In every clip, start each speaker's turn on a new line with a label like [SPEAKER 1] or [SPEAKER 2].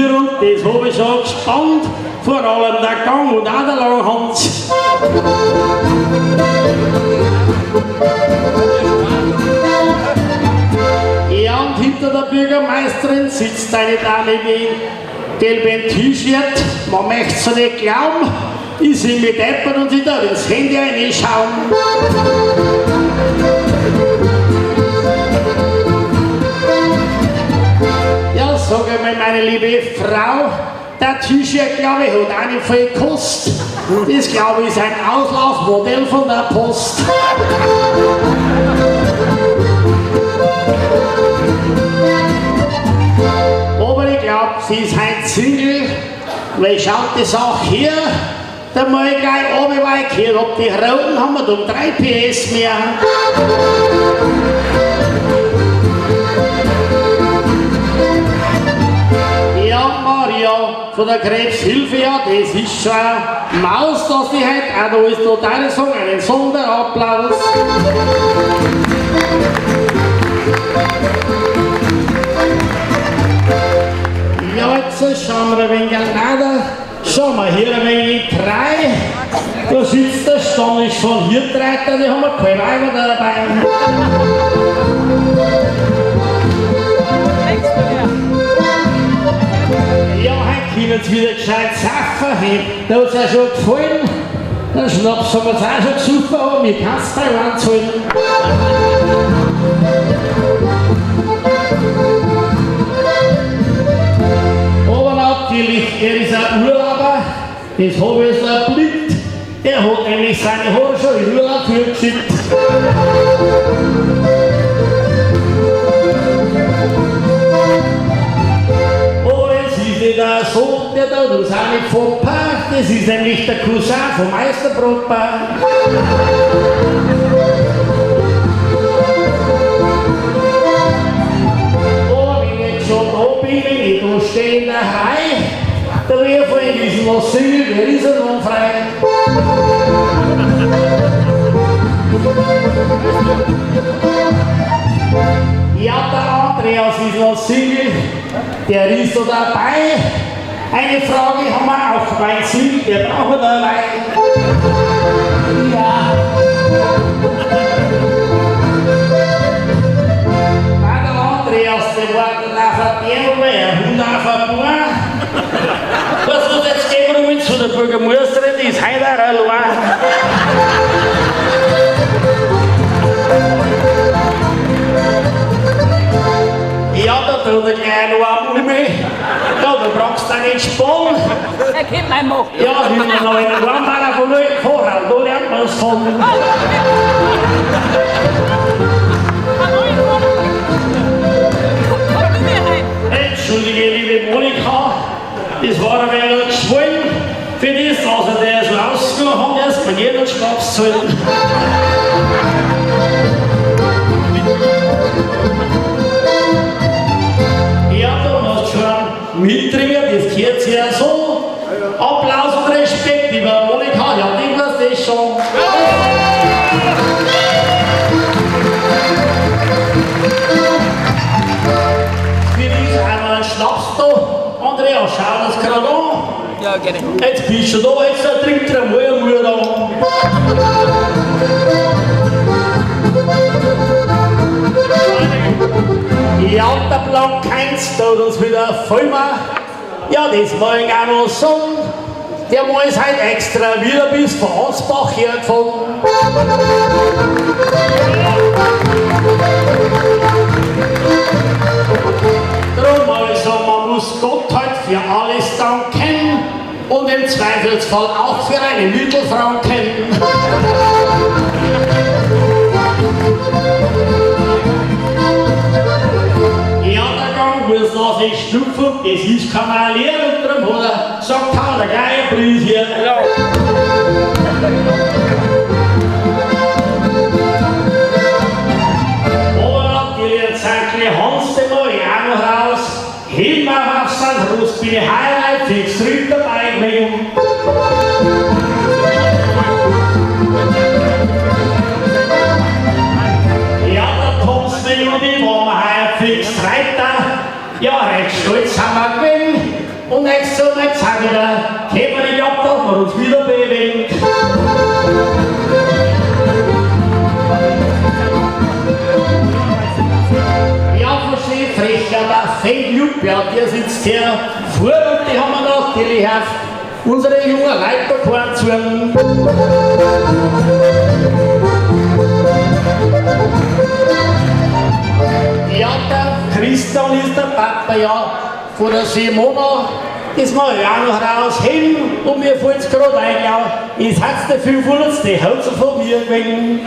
[SPEAKER 1] hier und das hab ich schon gespannt. Vor allem der Gang und auch der Langhans. Ja, und hinter der Bürgermeisterin sitzt eine Dame in gelbem T-Shirt. Man möchte es nicht glauben. Ist sie mit deppert und sie da ins Handy reinschauen. Ja, sag einmal, meine liebe Frau, der T-Shirt, glaube ich, hat auch nicht viel gekostet. Das, glaube ich, ist ein Auslaufmodell von der Post. Aber ich glaube, sie ist ein Single, weil schaut das auch hier, da mal ich gleich runter, weil ich gehört hab, die Roten haben wir um 3 PS mehr. Ja, Maria, von der Krebshilfe, ja, das ist schon eine Maus, dass die heute auch da ist, da deine Song, einen Sonderapplaus. Ja, jetzt schauen wir ein wenig weiter. Schauen wir hier ein wenig drei. Da sitzt der Stanisch von Hirtreiter, die haben wir keine Weiber dabei. Ja, heute können sie wieder gescheit saufen. Da hat es ja schon gefallen. Den Schnaps haben wir auch schon gesoffen, aber mir kannst du Taiwan zahlen. Aber natürlich, er ist ein Urlauber, das habe ich so erblickt. Er hat nämlich seine Haare schon in Urlaub geschickt. Aber es ist nicht der Sohn, der da uns auch nicht vom Park, das ist nämlich der Cousin vom Meisterbrotbar. Aber wenn ich jetzt schon da bin, wenn ich da stehe in der Reihe, da wäre von diesem noch Single, der ist er noch frei. Ja, der Andreas ist noch Single, der ist da dabei. Eine Frage haben wir auch, mein Single, der braucht dabei. Ja. Nein, der Andreas, der wartet auf ein Bärl, ein Hund auf ein Paar. Was muss jetzt gehen wir zu der Bürgermeisterin, die ist heute auch allein. Ja, da tut er gleich noch am Ume. Ja, da brauchst du einen Spann.
[SPEAKER 2] Er kennt mein Mach.
[SPEAKER 1] Ja, wie man noch einen Warmballer von vorher, da lernt man's von. Entschuldige, liebe Monika, das war ein wenig geschwollen. Für das, dass er der so rausgegangen hat, erst bei jedem Schnaps zahlen. Ja, du musst schon mittrinken, das gehört sich ja so. Applaus und Respekt, lieber Monika, ja, die weiß das schon. Für dich auch noch ein Schnaps da. Andrea, schau das gerade an.
[SPEAKER 2] Ja, gerne.
[SPEAKER 1] Jetzt bist du da, jetzt trinkt er einmal einmal da. Ja, der Blank Heinz tut uns wieder filmen. Ja, das mag ich auch noch sagen. Der Mann ist heute extra wieder bis von Ansbach hergefahren. Drum also, man muss Gott halt für alles danken und im Zweifelsfall auch für eine Mittelfranken. Ja, der Gang muss lass ich schnupfen, das ist kein leer und drum hat er gesagt, hau der gleich Preis hier. Ja. Aber natürlich St. Hans, den mach ich auch noch raus. Immer auf St. Rus bin ich heuer fix zurück dabei gewesen. Ja, der Thomas und ich waren heuer fix Reiter. Ja, recht stolz sind wir gewesen. nächstes Mal sag wieder, kämen wir nicht ab, dass wir uns wieder bewegen. Ja, verstehe, frecher, der Fenjup, ja, der sitzt hier vor und die haben wir natürlich auf unsere jungen Leute da gefahren zu. Ja, der Christian ist der Papa, ja, von der Simona, das mach ich auch noch raus hin und mir fällt's grad ein, ja, es hat's der 500. Hat sie von mir gewesen.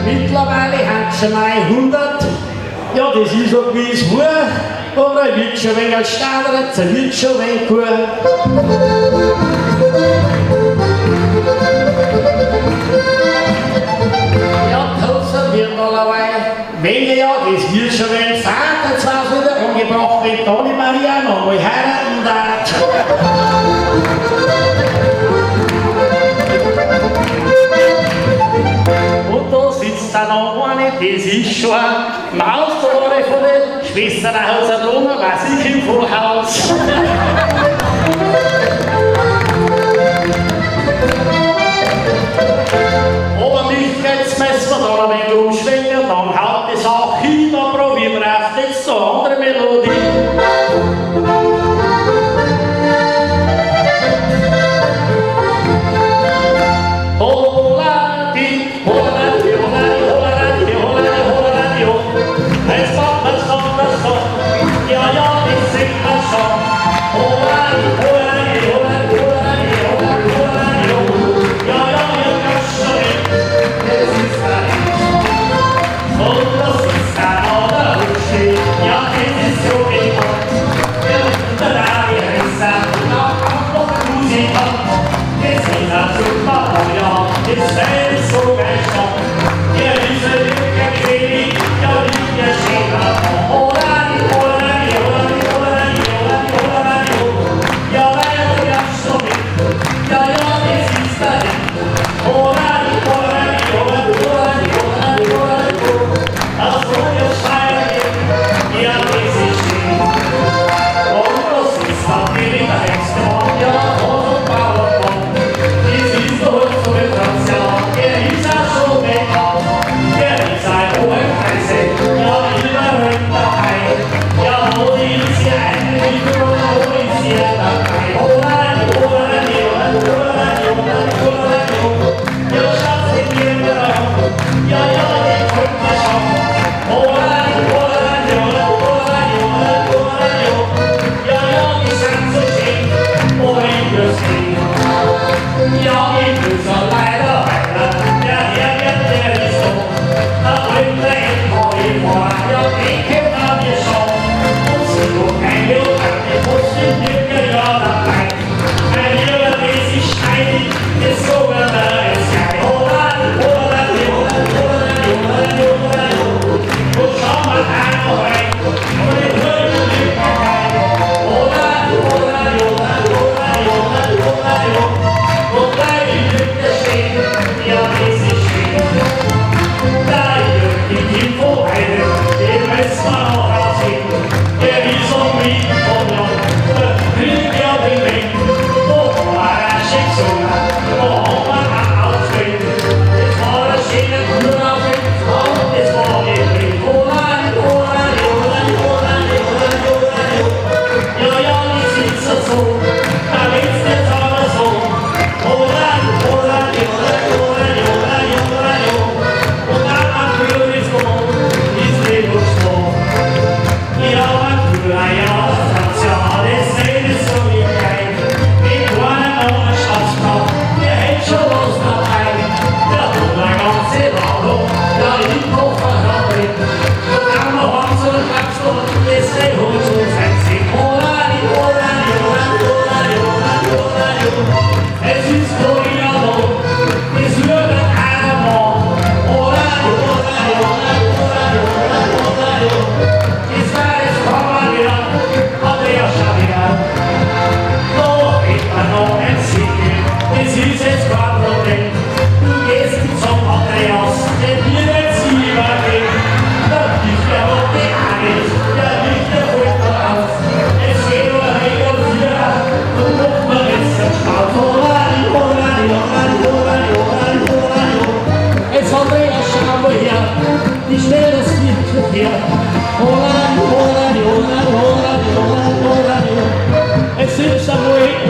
[SPEAKER 1] Mittlerweile haben schon 100. Ja, das ist so wie es war, aber ich wird schon wenig als Stadler, wird schon wenig gut. Ja, tausend wird allerweil. Wenn ja, das wird schon wenig Vater zwar wieder angebracht, wenn Toni Maria noch mal heiraten darf. Und da sitzt da noch eine, das ist schon eine Maus, da war ich von den Schwestern aus der Lona, weiß ich im Vorhaus. Aber mich jetzt müssen wir da ein wenig umschwenken, dann haut die Sache hin, dann probieren wir auf jetzt so eine andere Melodie. Hola di, hola di, hola di, hola di, hola di, hola di, ho. Es macht man schon, das schon. Ja, ja, das singt man schon.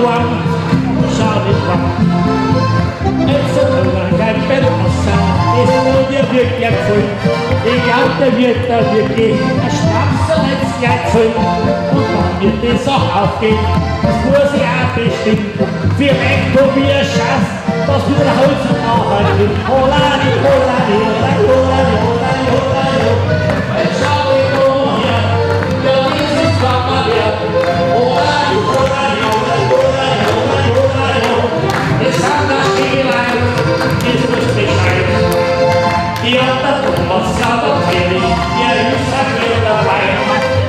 [SPEAKER 1] warm, schau nicht warm. Jetzt hat er kein Bett außer, das tut dir wirklich gefallen. Ich glaub, der wird da wirklich ein Schnapsel jetzt gleich zahlen. Und dann wird das auch aufgehen, das muss ich auch bestimmen. Vielleicht hab ich eine Chance, dass wieder der Holz auch halt. Holari, holari, holari, holari, holari, holari. Jetzt schau ich noch her, ja, das ist Mama wert. Holari, holari, holari, holari, holari, holari. Das sind der Schneelein, das muss Bescheid. Ja, der Thomas, ja, natürlich, der ist ein Geld dabei.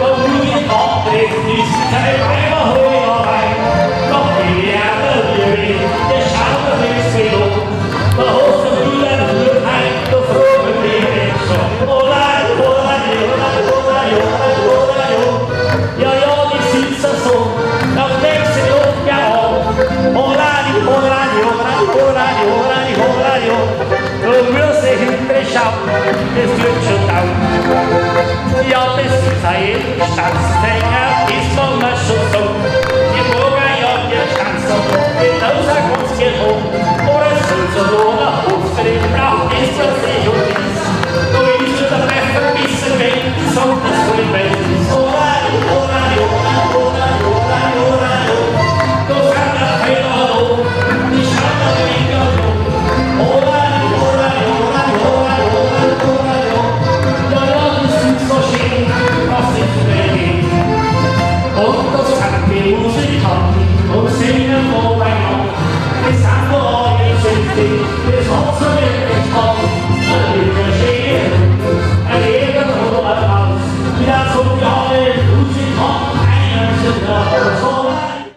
[SPEAKER 1] Da muss ich abtreten, ist sein Weiber hol ich noch rein. Doch die Erde, die der schaut mir nicht so an. Da hast du wieder ein Hürheim, da frag ich mich nicht schon. Olari, olari, olari, olari, olari, olari, ja, ja, die sitzen so, da denkst du doch ja an. Olari, olari, olari, olari, olari, olari, du wirst dich hinten schauen, das wird schon dauern. Ja, das ist ein Staatssänger, das soll man schon